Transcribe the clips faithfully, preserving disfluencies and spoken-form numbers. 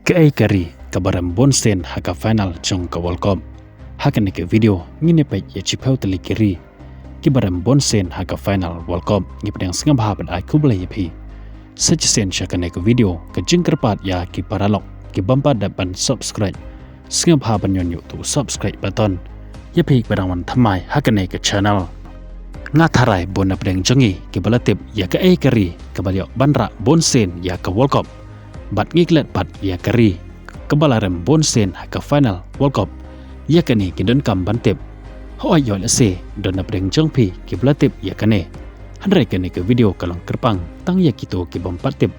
Kaei ka ri kaba rem bun sien ha ka final jong ka World Cup? Ha kane ka video ngin ïa peit ïa shiphew tylli ki ri kiba rem bun sien ha ka final World Cup. Ngi pdiang sngewbha ban ai khublei ïa phi. Sa shisien sha kane ka video, ka jingkyrpad ïa ki paralok ki bym pat dep ban subscribe, sngewbha ban ñion ïa uto u subscribe button. Ïa phi kiba dang wan thymmai ha kane ka channel. Nga tharai bun na pdeng jong ngi kiba la tip ïa kaei ka ri kaba la ïoh ban rah bun sien ïa ka World Cup. Bad ngi klet pat ïa ka ri kaba la rem bun sien ha ka final World Cup. Ïa kane ki donkam ban tip. Hooid, ïoh lehse don na pdeng jong phi kiba la tip ïa kane. Hynrei kane ka video ka long kyrpang tang ïa kito ki bym pat tip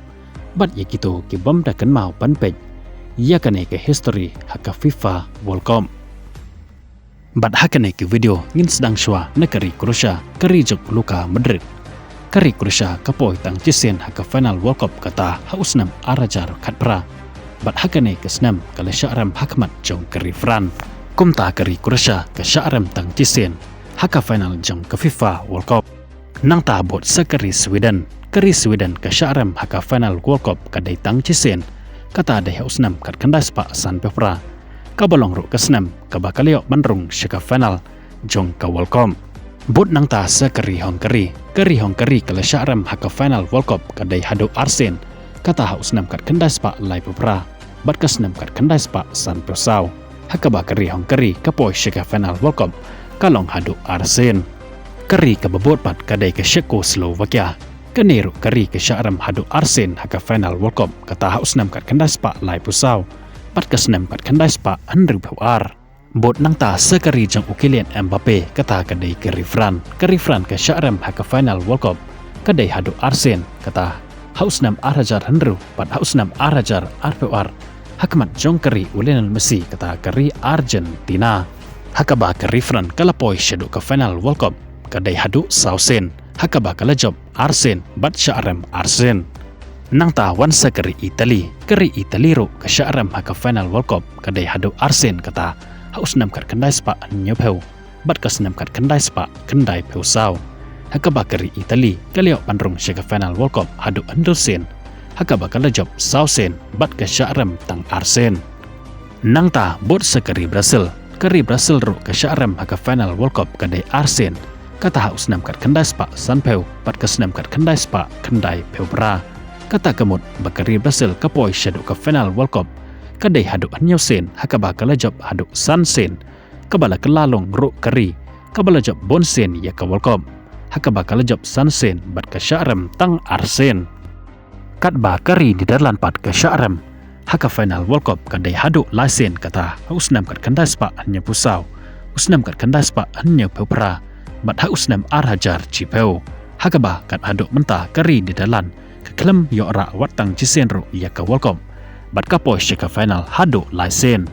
bad ïa kito ki bym da kynmaw ban peit ïa kane ka history ha ka FIFA World Cup. Bad ha kane ka video ngin sdang shuwa na ka ri Croatia, ka ri jong u Luka Modric. Ka ri Croatia ka poi tang shisien ha ka final World Cup kata ha u snem ar hajar khatphra. Bad ha kane ka snem ka la shah rem ha khmat jong ka ri France. Kumta ka ri Croatia ka shah rem tang shisien ha ka final jong ka FIFA World Cup. Nangta bud sa ka ri Sweden. Ka ri Sweden ka shah rem ha ka final World Cup ka dei tang shisien, kata dei ha u snem khatkhyndai spah sanphew phra, kaba long ruh ka snem kaba ka la ïoh ban rung sha ka final jong ka World Cup. Bud nangta sa ka ri Hungary. Ka ri Hungary ka la shah rem ha ka final World Cup ka dei haduh arsien, kata ha u snem khatkhyndai spah laiphew phra bad ka snem khatkhyndai spah sanphew saw. Ha kaba ka ri Hungary ka poi sha ka final World Cup ka long haduh arsien. Ka ri kaba bud pat ka dei ka Czechoslovakia. Kane ruh ka ri ka shah rem haduh arsien ha ka final World Cup, kata ha u snem khatkhyndai spah laiphew saw bad ka snem khatkhyndai spah hynriewphew ar. Bud nangta sa ka ri jong u Kylian Mbappe, kata ka dei ka ri France. Ka ri France ka shah rem ha ka final World Cup ka dei haduh arsien, kata ha u snem ar hajar hynriew bad ha u snem ar hajar arphew ar ha khmat jong ka ri u Lionel Messi, kata ka ri Argentina. Ha kaba ka ri France ka la poi shaduh ka final World Cup ka dei haduh saw sien, ha kaba ka la jop arsien bad shah rem arsien. Nangta wan sa ka ri Italy. Ka ri Italy ruh ka shah rem ha ka final World Cup ka dei haduh arsien, kata ha u snem khatkhyndai spah hynñiewphew bad ka snem khatkhyndai spah khyndaiphew saw. Ha kaba ka ri Italy ka la ïoh ban rung sha ka final World Cup haduh hynriew sien, ha kaba ka la jop saw sien bad ka shah rem tang arsien. Nangta bud sa ka ri Brazil. Ka ri Brazil ruh ka shah rem ha ka final World Cup ka dei arsien, kata ha u snem khatkhyndai spah sanphew bad ka snem khatkhyndai spah khyndaiphew phra. Kata ka mut ba ka ri Brazil ka poi shaduh ka final World Cup ka dei haduh hynñiew sien, ha kaba ka la jop haduh san sien, kaba la kylla long ruh ka ri kaba la jop bun sien ïa ka World Cup, ha kaba ka la jop san sien bad ka shah rem tang arsien. Katba ka ri Netherlands pat ka shah rem ha ka final World Cup ka dei haduh lai sien, kata ha u snem khatkhyndai spah hynñiewphew saw, u snem khatkhyndai spah hynñiewphew phra bad ha u snem ar hajar shiphew. Ha kaba kat haduh mynta ka ri Netherlands ka khlem ïoh rah wat tang shisien ruh ïa ka World Cup bad ka poi sha ka final haduh lai sien.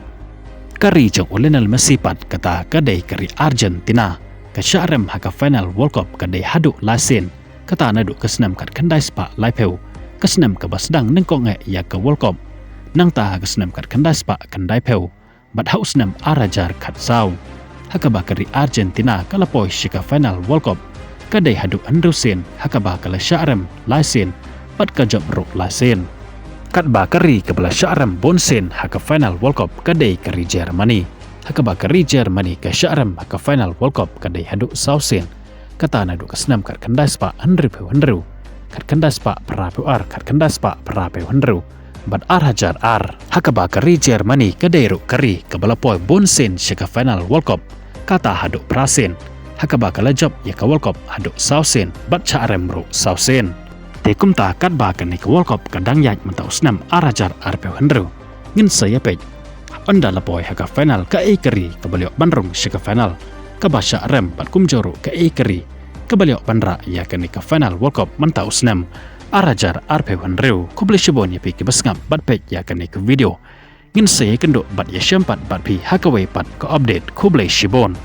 Ka ri jong u Lionel Messi pat, kata ka dei ka ri Argentina, ka shah rem ha ka final World Cup ka dei haduh lai sien, kata naduh ka snem khatkhyndai spah laiphew, ka snem kaba sdang nyngkong eh ïa ka World Cup. Nangta ha ka snem khatkhyndai spah khyndaiphew bad ha u snem ar hajar khatsaw, ha kaba ka ri Argentina ka la poi sha ka final World Cup ka dei haduh hynriew sien, ha kaba ka la shah rem lai sien bad ka jop ruh lai sien. Katba ka ri kaba la shah rem bun sien ha ka final World Cup ka dei ka ri Germany. Ha kaba ka ri Germany ka shah rem ha ka final World Cup ka dei haduh saw sien, kata naduh ka snem khatkhyndai spah hynriewphew hynriew, khatkhyndai spah phraphew ar, khatkhyndai spah phraphew hynriew bad ar hajar ar. Ha kaba ka ri Germany ka dei ruh ka ri kaba la poi bun sien sha ka final World Cup, kata haduh phra sien, ha kaba ka la jop ïa ka World Cup haduh saw sien bad shah rem ruh saw sien. Te kumta katba kane ka World Cup ka dang ïaid mynta u snem ar hajar arphew hynriew, ngin sa ïa peit ynda la poi ha ka final kaei ka ri kaba la ïoh ban rung sha ka final kaba shah rem, bad kumjuh ruh kaei ka ri kaba la ïoh ban rah ïa kane ka final World Cup mynta u snem ar hajar arphew hynriew. Khublei shibun ïa phi kiba sngap bad peit ïa kane ka video. Ngin sa ïakynduh bad ïashem pat bad phi ha kawei pat ka update. Khublei shibun.